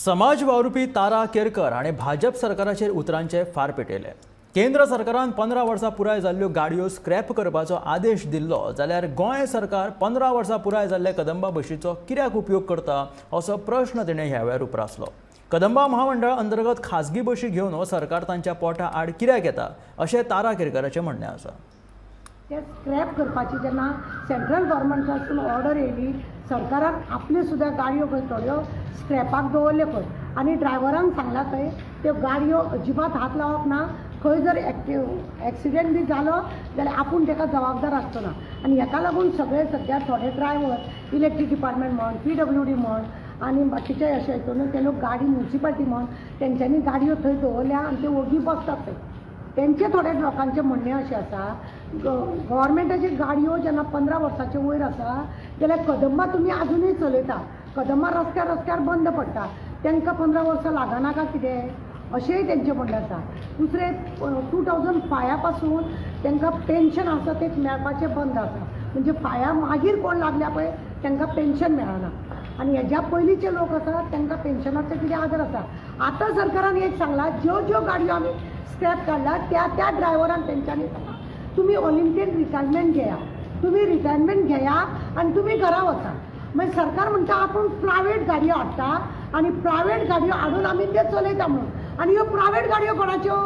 समाज वावुरपी तारा केरकर हाणें भाजप सरकाराचेर उतरांचे फार पेटयले. केंद्र सरकारान 15 वर्सां पुराय जाल्ल्यो गाडयो स्क्रॅप करपाचो आदेश दिल्लो जाल्यार गोंय सरकार 15 वर्सां पुराय जाल्ले कदंबा बशीचो कित्याक उपयोग करता, असो प्रश्न तिणें ह्या वेळार उप्रासलो. कदंबा महामंडळा अंतर्गत खाजगी बशी घेवन हो सरकार तांच्या पोटा आड कित्याक येता, अशें तारा केरकराचें म्हणणें आसा. ते स्क्रॅप करपाची जेन्ना सेंट्रल गव्हर्मेंटासून ऑर्डर येयली, सरकारान आपल्यो सुद्दां गाडयो खंय थोड्यो स्क्रॅपाक दवरल्यो खंय आनी ड्रायव्हरांक सांगलां खंय, त्यो गाडयो अजिबात हात लावप ना खंय. जर एक्सिडेंट बी जालो जाल्यार आपूण ताका जबाबदार आसचो ना. आनी हेका लागून सगळे सद्या थोडे ड्रायव्हर, इलेक्ट्रीक डिपार्टमेंट म्हण, पीडब्ल्यूडी म्हण आनी बाकीचे अशे हितून ते लोक गाडी, मुन्सिपाल्टी म्हण, तेंच्यांनी गाडयो थंय दवरल्या आनी ते ओगी बसतात थंय. तेंचे थोडे लोकांचें म्हणणें अशें आसा, गव्हर्मेंटाच्यो गाडयो जेन्ना 15 वर्साचे वयर आसा जाल्यार कदंबा तुमी आजुनूय चलयता. कदंबा रस्त्यार रस्त्यार बंद पडटा. तांकां 15 वर्सां लागना काय कितें, अशेंय तेंचें म्हणणें आसा. दुसरें, 2005 पासून तांकां पेन्शन आसा तें मेळपाचें बंद आसा. म्हणजे फाया मागीर कोण लागल्या पळय, तांकां पेन्शन मेळना आनी हेज्या पयलींचे लोक आसा तांकां पेन्शनाचो कितें आदार आसा. आतां सरकारान एक सांगलां, ज्यो ज्यो गाडयो आमी स्क्रॅप काडला, त्या त्या ड्रायव्हरांक तेंच्यांनी सांगलां, तुमी व्हॉलंटियर रिटायरमेंट घेया, तुमी रिटायरमेंट घेया आनी तुमी घरा वचा. मागीर सरकार म्हणटा, आपूण प्रायवेट गाडयो हाडटा आनी प्रायवेट गाडयो हाडून आमी ते चलयता म्हणून. आनी ह्यो प्रायवेट गाडयो कोणाच्यो?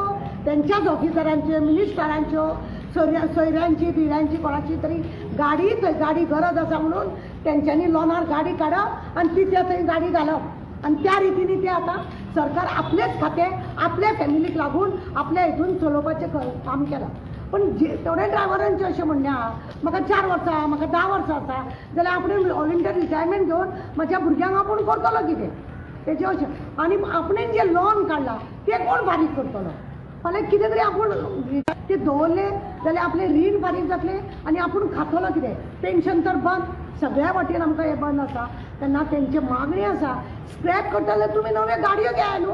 तेंच्याच ऑफिसरांच्यो, मिनिस्टरांच्यो, सोयऱ्या सोयऱ्यांची बिऱ्यांची कोणाची तरी गाडी. थंय गाडी गरज आसा म्हणून तेंच्यांनी लॉनार गाडी काडप आनी ती त्या थंय गाडी घालप. आनी त्या रितीन ते आतां सरकार आपलेच खातें आपल्या फॅमिलीक लागून आपल्या हितून चलोवपाचें काम केलां. पण जे थोडे ड्रायव्हरांचें अशें म्हणणें आहा, म्हाका 4 वर्सां आहा, म्हाका 10 वर्सां आसा, जाल्यार आपणें व्हॉलंटियर रिटायरमेंट घेवन म्हाज्या भुरग्यांक आपूण करतलो कितें, तेजें अशें. आनी आपणें जें लॉन काडलां तें कोण फारीक करतलो? फाल्यां कितें तरी आपूण ते दवरले जाल्यार आपलें रीण फारीक जातलें आनी आपूण खातलो कितें? पेन्शन तर बंद. सगळ्या वाटेन आमकां हें बंद आसा. तेन्ना तेंची मागणी आसा, स्क्रॅप करता जाल्यार तुमी नव्यो गाडयो घेया न्हू.